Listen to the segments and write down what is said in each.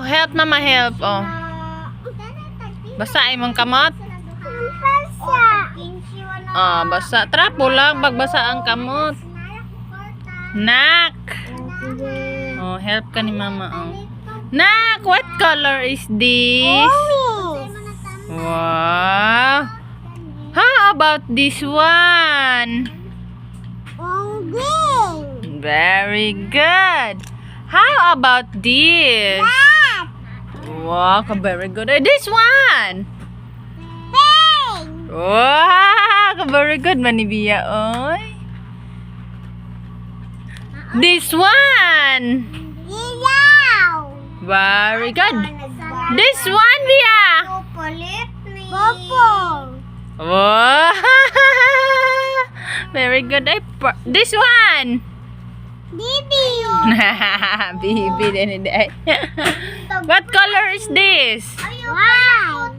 Oh, help mama, help. Oh. Basa imong kamot. Oh, basa. Trapo lang magbasa ang kamot. Nak. Oh, help ka ni mama. Oh. Nak, what color is this? Wow. How about this one? Very good. How about this? Wow, very good. This one. Wow, very good manibia. Oy. This one. Very good. This one, Bia. Wow. Very good. This one. Bibi. Bibi din hindi. What color is this? Wow.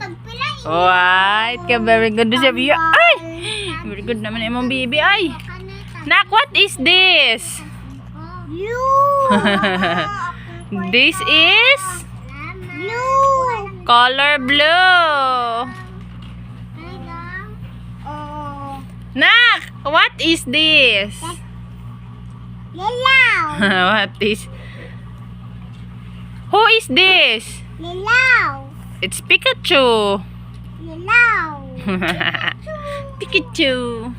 White. Very good siya, Bia. Ay! Very good naman imong Bibi. Ay! Nak, what is this? This is color blue. Nak, what is this? Yellow. What is? Who is this? Yellow. It's Pikachu. Yellow. Pikachu.